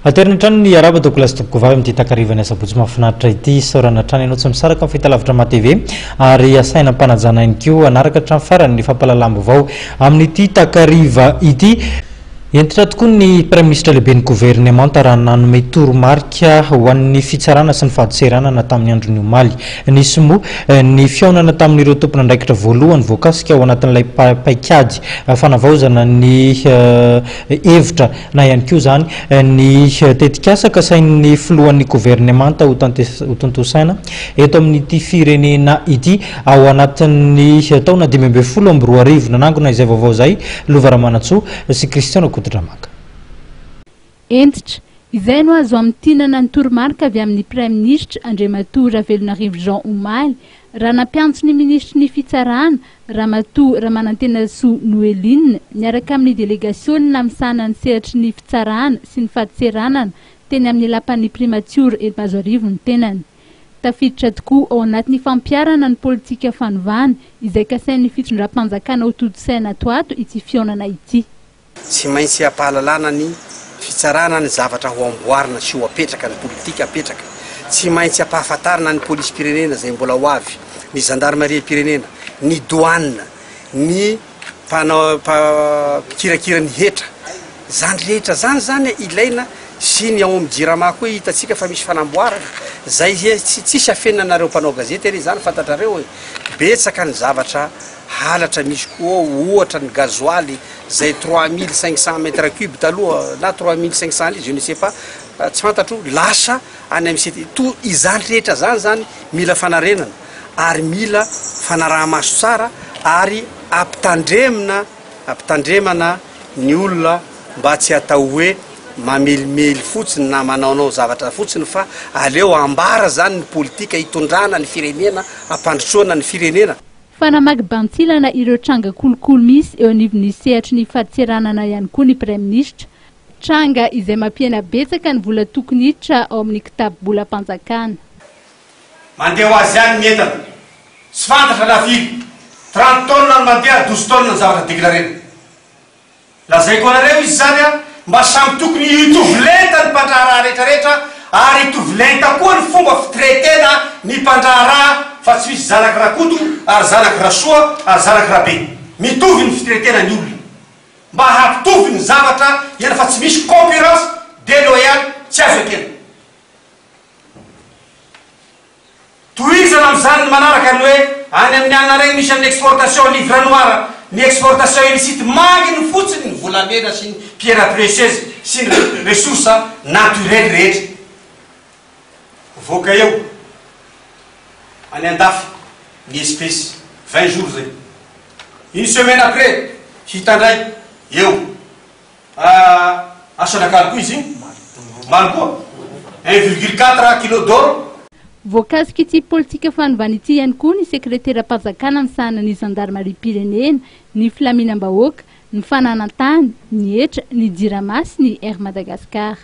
Aterina hatrany ny arahaba tompokolahy sy tompokovavy amin'ity takarivan'ny asabotsy mahafinaritra ity. Isaorana hatrany ianao tsy misaraka amin'ny fahitalavitra MATV ary asaina am-panajana ihany koa hanaraka hatramin'ny farany ny fampahalalam-baovao amin'ity takariva ity. Hentitra tokoa ny Praiminisitra lehiben'ny governemanta raha nanome toromarika ho an'ny fitsarana sy ny fadintseranana tamin'ny andron'ny omaly. Nisy moa ny fihaonana tamin'ireo tompon'andraikitra voalohany voakasika ao anatin'ilay paikady fanavaozana ny hevitra na ihany koa izany ny tetikasa kasain'ny filohan'ny governemanta hotontosaina eto amin'ity firenena ity ao anatin'ny taona 2015. Nanangona izay vaovao izay Lova Ramanantsoa sy Christian Rakoto-Dramanga. Hentitra, izay no azo hamintinana ny toromarika avy amin'ny Praiminisitra, Andriamatoa Ravelonarivo Jean omaly, raha nampiantso ny Minisitry ny Fitsarana, Ramatoa Ramanantenasoa Noeline, niaraka amin'ny delegasionina misahana ny sehatry ny fitsarana sy ny fadintseranana teny amin'ny lapan'ny Primatiora eto Mahazoarivo ny tenany. Tafiditra tokoa ao anatin'ny fampiharana ny politika fanovana izay kasain'ny fitondram-panjakana hotontosaina ato ato ity fihaonana ity. Tsy maintsy ampahalalana ny fitsarana ny zavatra ho amboarina sy ho apetraka, ny politika apetraka. Tsy maintsy ampahafantarina ny polisim-pirenena izay mbola ho avy, ny zandarimariam-pirenena, ny douane, ny mpanao mpikirakira ny hetra. Izany rehetra izany izany ilaina sy ny ao amin'ny jirama koa hitantsika fa misy fanamboarana. Izay tsisy afenina anareo mpanao gazety anie izany fantatrareo e. Betsaka ny zavatra halatra misy koa ao, ohatra ny gazoaly izay 3500 mètre cube taloha na 3500 litres je ne sais pas, tsy fantatro, lasa any amin'ny CT. Toa izany rehetra izany izany mila fanarenana ary mila fanaraha-maso tsara ary ampitandremina ampitandremana ny olona mba tsy atao hoe mamelimely fotsiny na manaonao zavatra fotsiny fa aleo ambara izany ny politika hitondrana ny firenena, hampandrosoana ny firenena. Fa namaky bantsilana ireo tranga kolikoly misy eo anivon'ny sehatry ny fadintseranana ihany koa ny Praiminisitra, tranga izay mampihena betsaka ny vola tokony hiditra ao amin'ny kitapo-bolam-panjakana. Mandeha ho azy ihany ny entana. Tsy fantatra na firy. 30 tonnes no mandeha, 12 tonnes ny zavatra déclarena. Lazaiko anareo izy izany an, mba samy tokony hitovy lenta ny mpandraharaha rehetra rehetra ary hitovy lenta koa ny fomba fi-traiter-na ny mpandraharaha fa tsy misy zanaky Rakoto ary zanaky Rasoa ary zanaky Rabe. Mitovy ny fi-traiter-na ny olona. Mba hampitovy ny zavatra ihany fa tsy misy concurrence deloyale tsy azo ekena. Tohizana amin'izany ny manaraka ny hoe any amin'ny anona regny misy amin'ny exportation livre noir, ny exportation illicite manginy fotsiny ny volamena sy ny pierre précieuse sy ny ressources naturelles rehetra voaka eo any andafy ny espèce 20 jours zay une semaine après hita ndray eo. Asanakalo koa izy iny? Maro koa? 1,4 kilo d'or. Voakasik'ity politika fanovana ity ihany koa ny sekreteram-panjakana misahana ny zandarimariam-pirenena, ny filaminam-bahoaka, ny fananan-tany, ny hetra, ny jirama sy ny Air Madagascar.